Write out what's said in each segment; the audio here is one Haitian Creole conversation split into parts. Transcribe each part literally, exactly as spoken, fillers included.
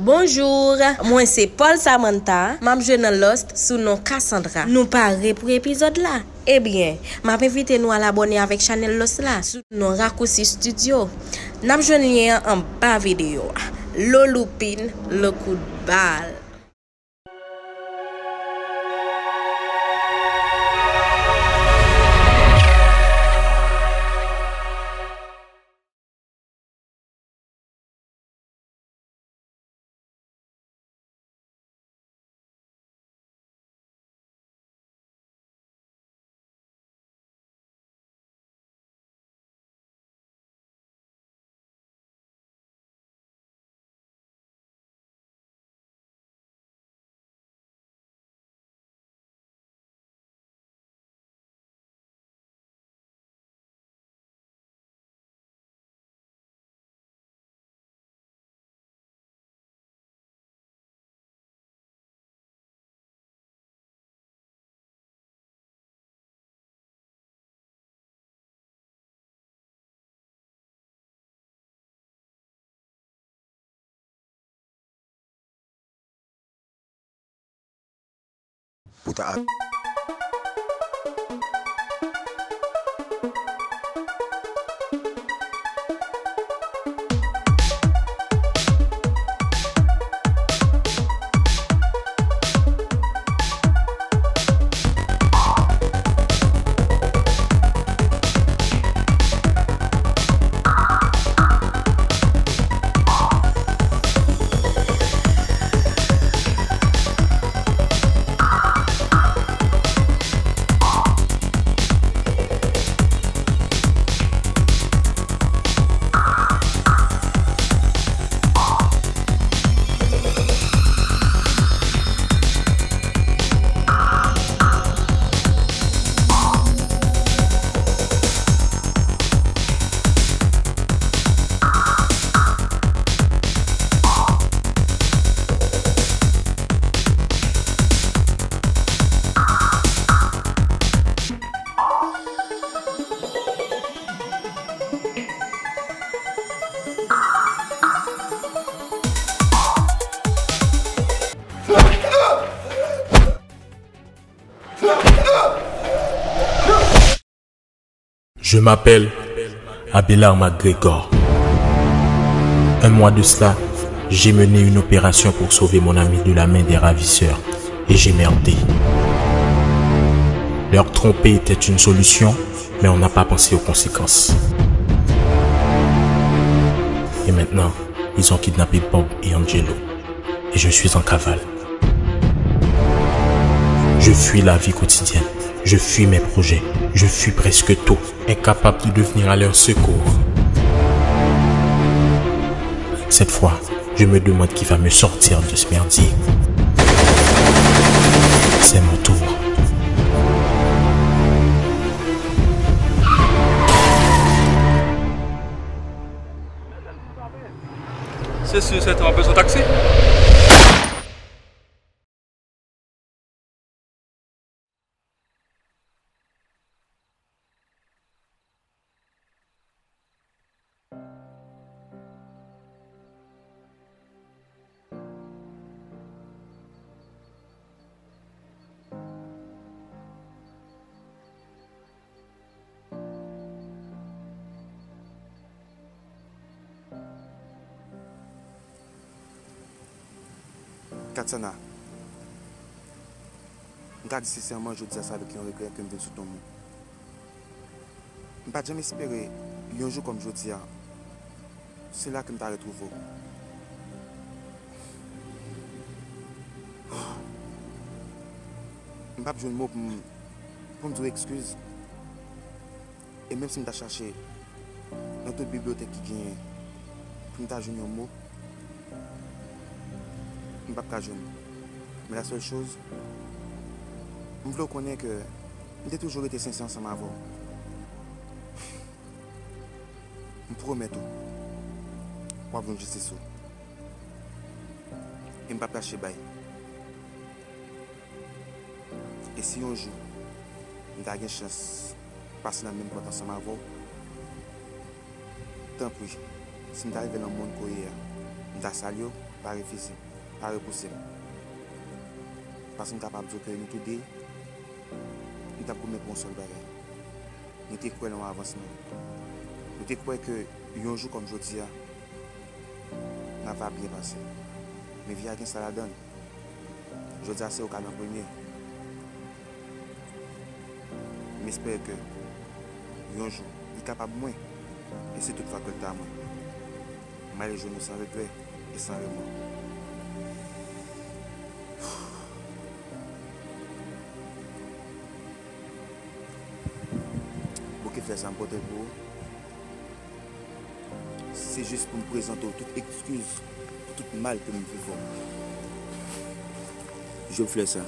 Bonjou, mwen se Paul Samantha, m ap jwe nan Lost sou non Cassandra. Nou pare pou epizòd la? Ebyen, m ap envite nou al abòne avèk chanèl Lost la sou non Rakousi Studio. N ap jwenn lyen an anba videyo a. Lo loupin, lo kout bal. Puta. Je m'appelle Abelard McGregor. Un mois de cela, j'ai mené une opération pour sauver mon ami de la main des ravisseurs et j'ai merdé. Leur tromper était une solution, mais on n'a pas pensé aux conséquences. Et maintenant, ils ont kidnappé Bob et Angelo. Et je suis en cavale. Je fuis la vie quotidienne. Je fuis mes projets. Je fuis presque tout, incapable de venir à leur secours. Cette fois, je me demande qui va me sortir de ce merdier. C'est mon tour. Se si se te anpe son taksi. Katsana, m ka di sensèman, jodi a se avèk yon regrè ke m vin sou tonm ou. M pa t janm espere yon jou kòm jodi a, se la ke m ta retwouve w. M p ap jwenn mo pou m, pou m di w ekskiz. E menm si m ta chache nan tout bibliyotèk ki genyen pou m ta jwenn yon mo, m p ap ka jwenn. Men la sèl choz, m vle w konnen ke m te toujou rete sensè ansanm avè w. M pwomèt ou, w ap jwenn jistis ou. E m p ap lache bay. E si yon jou m ta gen chans pase nan menm pòt ansanm avè w, tanpri, si m ta rive nan mòn ke w ye a, m ta salye w, Pa refize m, pa repouse m. Paske m kapab di w ke nou toude, nou t ap goumen pou yon sèl bagay. Nou te kwè nan yon avansman. Nou te kwè ke yon jou kòm jodi a, n ap va byen pase. Men vi a gen sa ladan l. Jodi a se ou k al an premye. M espere ke yon jou, li kapab mwen, e si toutfwa ke l ta mwen. M ale jwenn ou san regrè e san remò. Bouke flè sa m pote l pou ou, se jis pou m prezante w tout ekskiz pou tout mal ke m te fè w. Jwenn flè sa,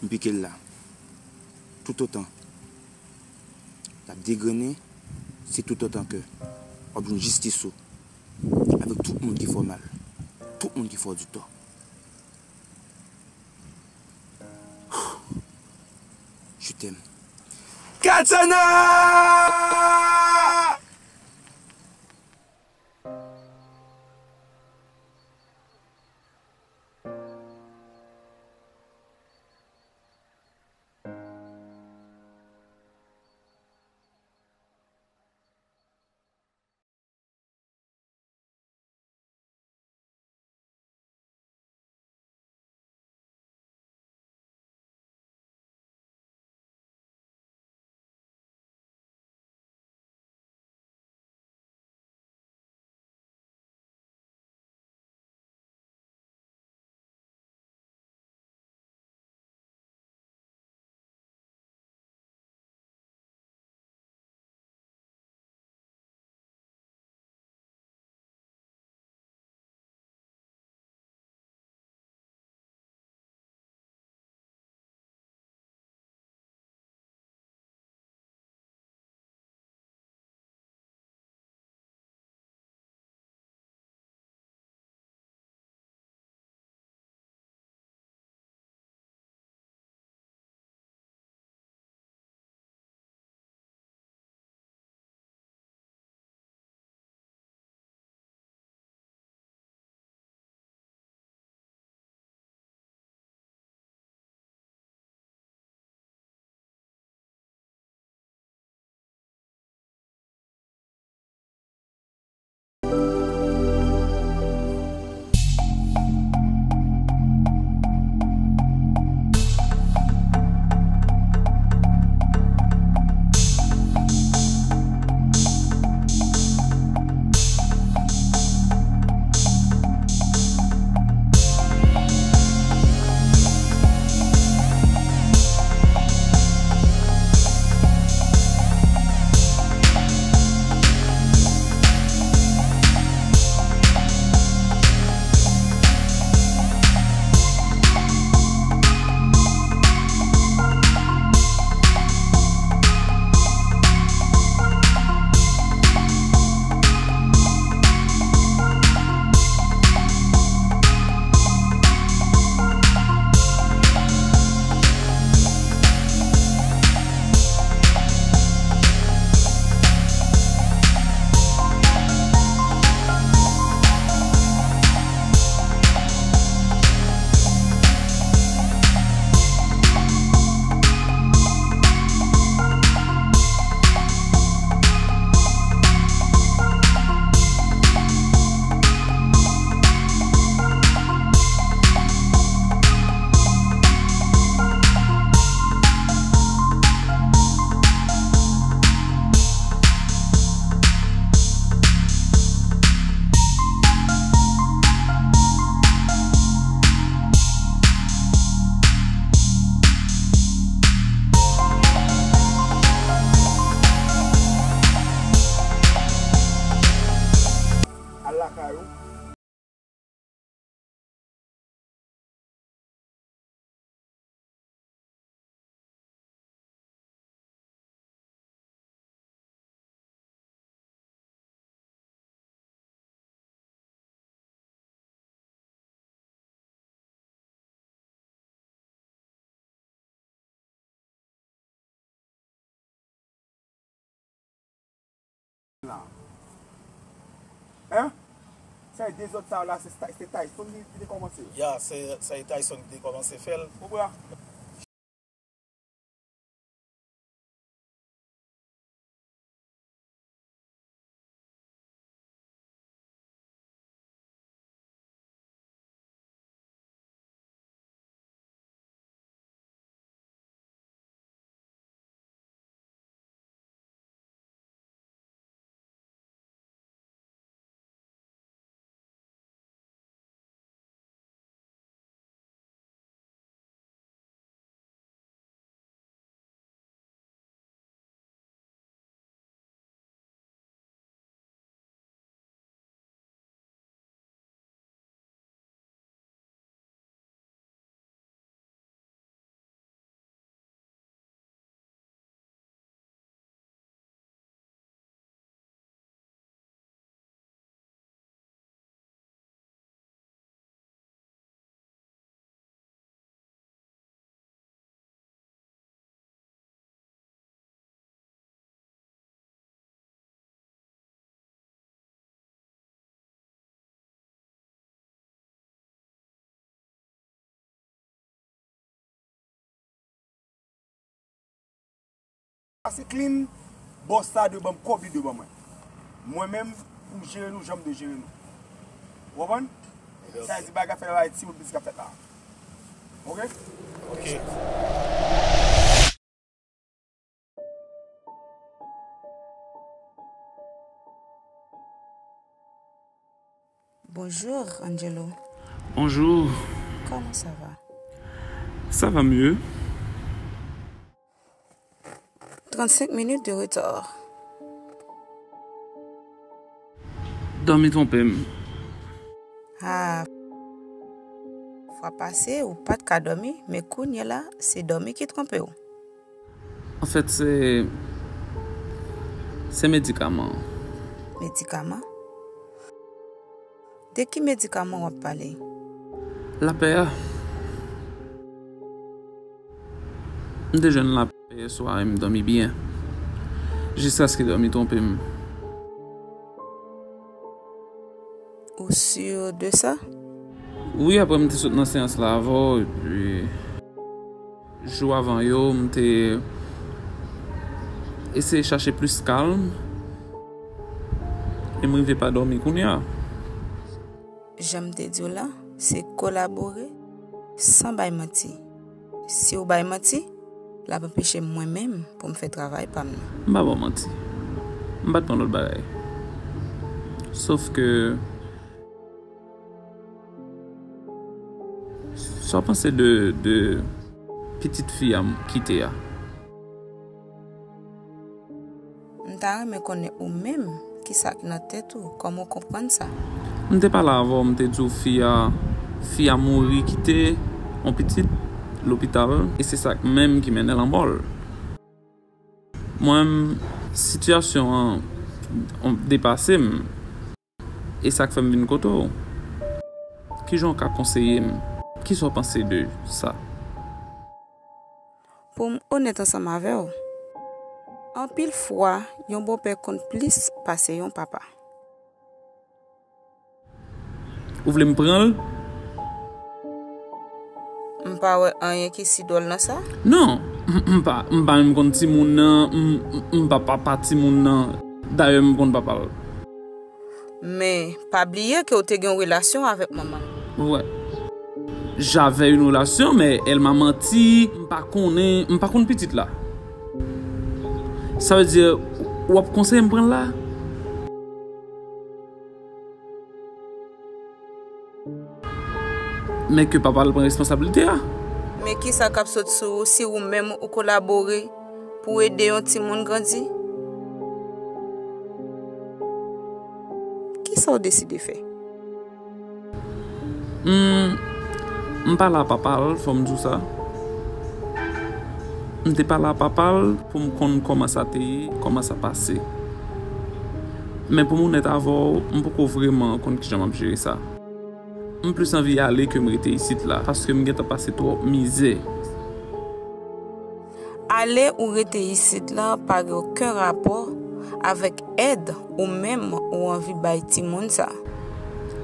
m pike l la. Toutotan l ap degrennen, se toutotan ke w ap jwenn jistis ou avèk tout moun ki fè w mal, tout moun ki fè w di tò. Je t'aime. Katana! Al lakay ou. Hein? Dezòd sa yo la, se Ty- se Tyson ki ki te kòmanse yo. Ya, se, se Tyson ki te kòmanse fè l. Ou bra. Asiklin, bòs sa dwe ban m kòb li dwe ban mwen. Mwen menm, pou m jere nou, jan m dwe jere nou. Ou konprann? Sa vle di bagay ap fèt la, ti moun plis k ap fèt la. Oke? Oke. Bonjour, Angelo. Bonjour. Comment ça va? Ça va mieux. Trente-cinq minutes de retard. Dòmi twonpe m. Ah, fwa pase, ou pa t ka dòmi, men kounye la, se dòmi ki twonpe w. Anfèt, se, se medikaman. Medikaman? De ki medikaman w ap pale? Lapè a. M te jwenn lapè yè swa e m dòmi byen. Jiskaske dòmi twonpe m. Ou sûr de ça? Wi, apre m te sot nan seyans la avè w, epi jou avan yo, m te eseye chache plis kalm, e m rive pa dòmi kounye a. Jan m te di w la, se kolabore san bay manti. Si w bay manti, l ap anpeche mwen menm pou m fè travay pa m nan. M pa ba w manti. M pa t pran lòt bagay. Sof ke, sa w panse de, de pitit fi a m kite a? M ta renmen konnen ou menm, kisa k nan tèt ou, kòman w konprann sa? M te pale avè w, m te di w fi a, fi a mouri kite yon pitit lopital, e se sa k menm ki mennen l lanmò l. Mwen, sitiyasyon an depase m. E sa k fè m vin kote w. Kijan w ka konseye m? Kisa w panse de sa? Pou m onèt ansanm avè w, anpil fwa, yon bòpè konn plis pase yon papa. Ou vle m pran l? M pa wè anyen ki si dwòl nan sa. Non, m, m pa, m pa menm konn timoun nan, m, m, m pa papa timoun nan. Dayè, m konn papa l. Men, pa bliye ke w te gen yon relasyon avèk manman l. Ouais. J'avais une relation, mais elle m'a menti. M pa konnen, m pa konn pitit la. Ça veut dire, w ap konseye m pran l la? Men ke papa l pran responsablite a. Men kisa k ap sot sou ou si ou menm ou kolabore pou ede yon timoun grandi? Kisa w deside fè? Hmm, m pale a papa l, fò m di w sa. M te pale a papa l pou m konn kòman sa te ye, kòman sa pase. Men pou m onèt avè w, m poko vrèman konn kijan m ap jere sa. M plis anvi ale ke m rete isit la, paske m gentan pase twòp mizè. Ale ou rete isit la pa gen okenn rapò avèk èd ou menm ou anvi bay timoun sa.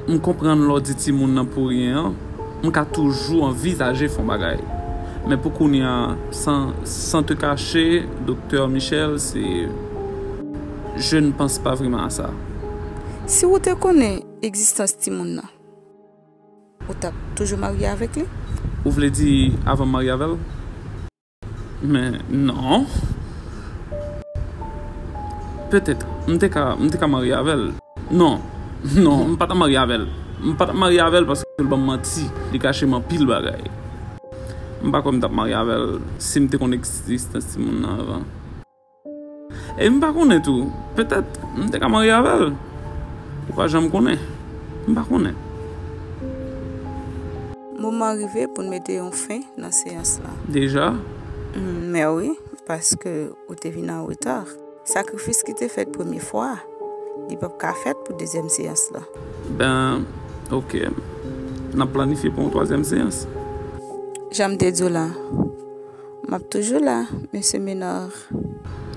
M konprann lè w di timoun nan pou ryen an, m ka toujou anvizaje fè yon bagay. Men pou kounye a, san, san te kache, Doktè Michel, se, je ne pense pas vraiment à ça. Si w te konnen egzistans timoun nan, ou t ap toujou marye avèk li? Ou vle di avan m marye avè l? Men non. Petèt, m te ka, m te ka marye avè l. Non, non, m pa t ap marye avè l. M pa t ap marye avè l paske l ban m manti. Li kache m anpil bagay. M pa kwè m t ap marye avè l si m te konn egzistans timoun nan avan. E m pa konnen tou. Petèt, m te ka marye avè l. Ou pa janm konnen. M pa konnen. Moman an rive pou n mete yon fen nan seyans lan. Deja? Mm, men wi, paske ou te vin an reta. Sakrifis ki te fèt premye fwa a, li p ap ka fèt pou dezyèm seyans lan. Ben, oke. N ap planifye pou yon twazyèm seyans. Jan m te di w la, m ap toujou la, mesye Menard.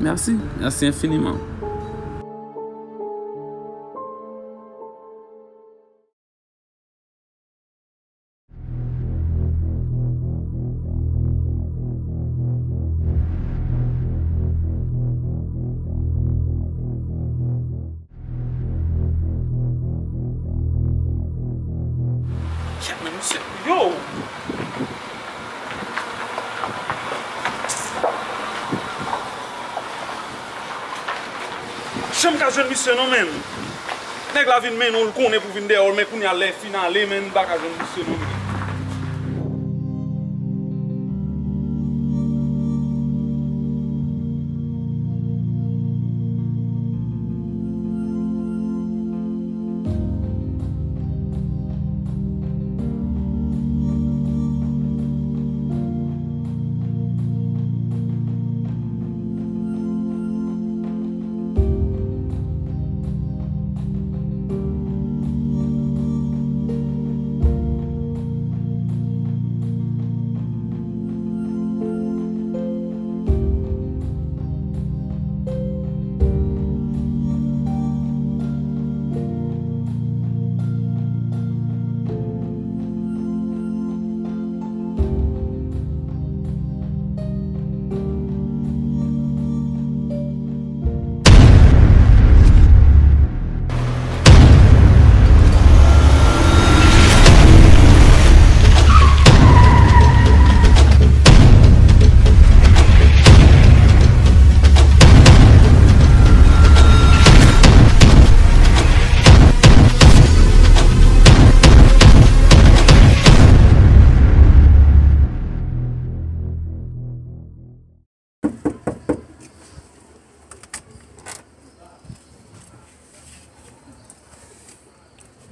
Mèsi, mèsi enfiniman. Kèt men misye. Yo! Janm ka jwenn misye non, menn. Nèg la vin mennen w, l konnen pou vin dèyè w, men kounye a lè fin ale, menn, m pa ka jwenn misye non, menn.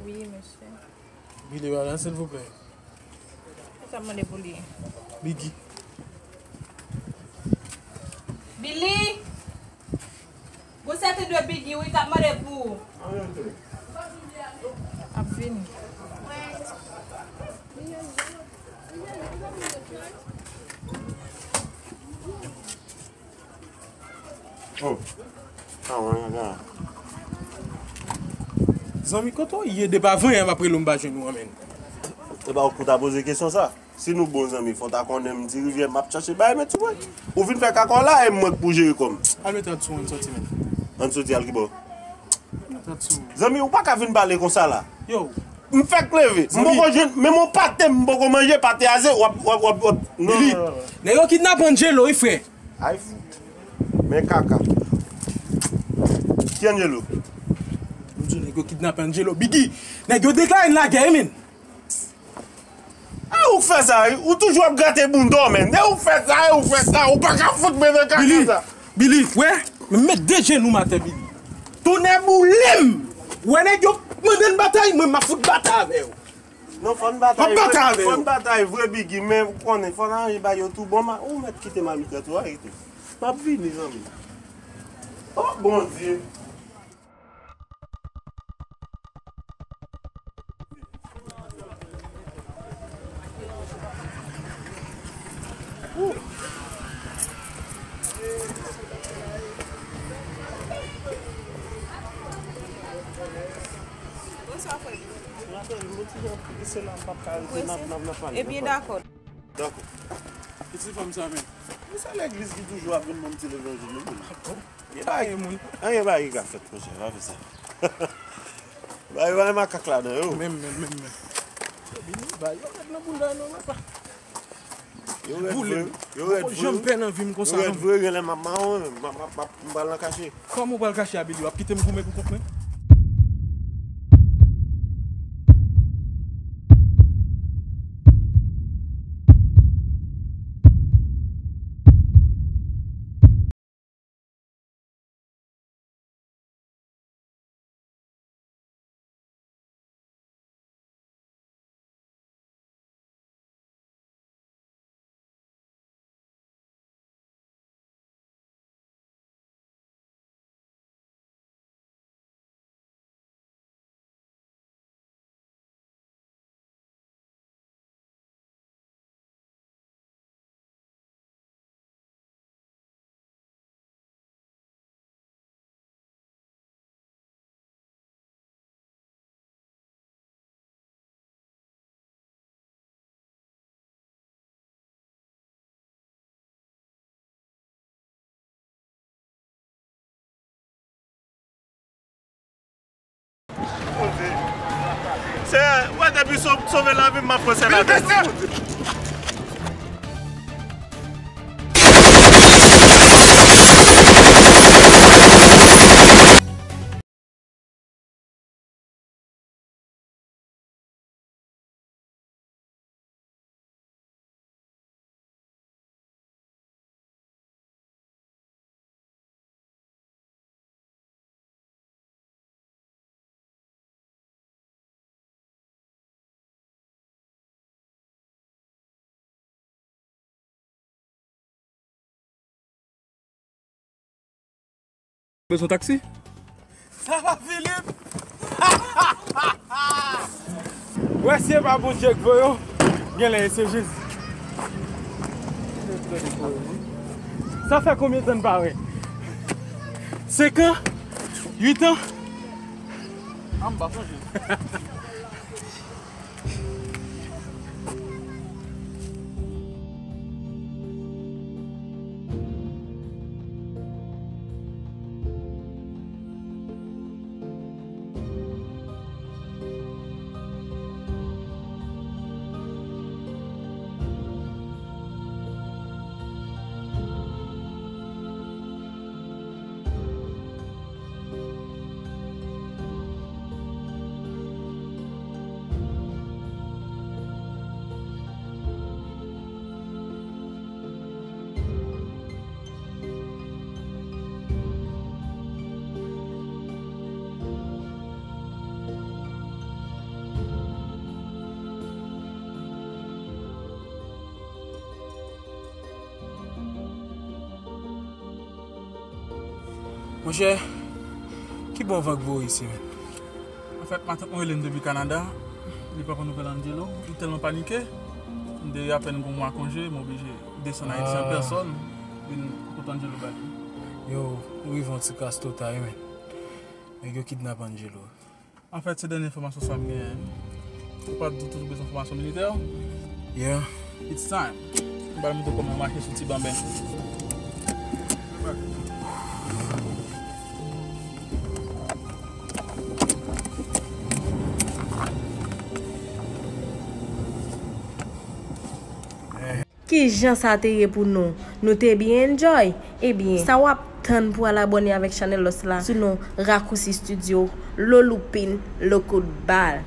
Wi, mesye. Billy, wala, silvouplè. Kisa m mande pou li? Biggie. Billy! Gon sèten de Biggie, wi, k ap mande pou ou. Ap vini. Oh. Ah, wè, wè. Zanmi, kote w ye? Depi avan yè m ap rele w, m pa jwenn ou an, menn. E pa ou k pou ta poze kesyon sa. Si nou bon zanmi, fò w ta konnen m Ti Rivyè, m ap chache bay, men tou, wè. Ou vin fè kaka w la, e mwen k pou jere kò m. Al mete rad sou mwen, m soti, menn. Ann soti al kibò? Al mete rad sou mwen. Zanmi, ou pa ka vin pale konsa la. Yo. M fèk leve. M poko jwenn, menm yon pate, m poko manje, pate a ze, w ap, w ap, w ap, w ap. Non, non, non, non. Nèg yo kidnape Angelo, wi, frè. Ay, fou. Men kaka. Ki Angelo? M di w, nèg yo kidnape Angelo. Biggie, nèg yo deklare n lagè, wi, menn. E ou k fè sa, wi. Ou toujou ap grate bounda w, menn. E ou k fè sa, e ou k fè sa. Ou pa ka fout mete kaka sa. Billy, wè, m met de jenou m atè, Billy. Tonnè boule m. Wè nèg yo mande n batay, mwen m ap fout batay avè yo. Non, fò n batay vre, fò n batay vre, Biggie, men ou konnen, fò n aranje bagay yo tou bon, ou mèt kite m al mitan tou, arete. M ap vini, zanmi. Oh, Bondye. Bonswa, frè m. Maten, nou ti jan prese la, m p ap ka rete, n ap, n ap, n ap pale, n ap pale. Ebyen, dakò. Dakò. Ki ti fanm sa menm? Men se legliz ki toujou ap vin ban m ti levanjil, non, men. Gen bagay, anyen bagay ki ka fèt, monchè, pa fè sa. Bagay, bagay makak ladan, yo. Menm, menm, menm, menm. Vini, bagay, yo ret nan bounda, non, papa. Yo rèd vre, yo rèd vre. Janm pè nan vi m konsa, non. Yo rèd vre, genlè m ap mawon, m ap, m ap, m ap, m pral nan kache. Kòman w pral kache a, Billy? W ap kite m goumen pou kont mwen? Senyè, wè depi w sove lavi m, m ap pran sèl avè l. Bezwen taksi? Sa va, Filip? Wè, si e pa Bondye k voye w, genlè e se Jezi. Sa fè konbyen tan n pa wè? Senk an? Uit an? Ah, m pa sonje. Monchè, ki bò van k voye isi menm? Anfèt, matant mwen rele m depi Kanada, li pa pran nouvèl Angelo. M tèlman panike, m te apèn gen yon mwa konje, m oblije desann Ayiti an pèsòn, vin kote Angelo ba li. Yo, nou rive yon ti kras twò ta, wi, men. Nèg yo kidnap Angelo. Anfèt, se dènye enfòmasyon sa m genyen. Ou pa t di w toujou bezwen fòmasyon militè? Yeah. It's time. M pral montre w kòman mache sou ti banben. Kijan sa te ye pou nou? Nou te byen enjoy? Ebyen, sa w ap tann pou al abòne avèk chanèl Lost la sou non Rakousi Studio, Loloupin, Lokout Bal.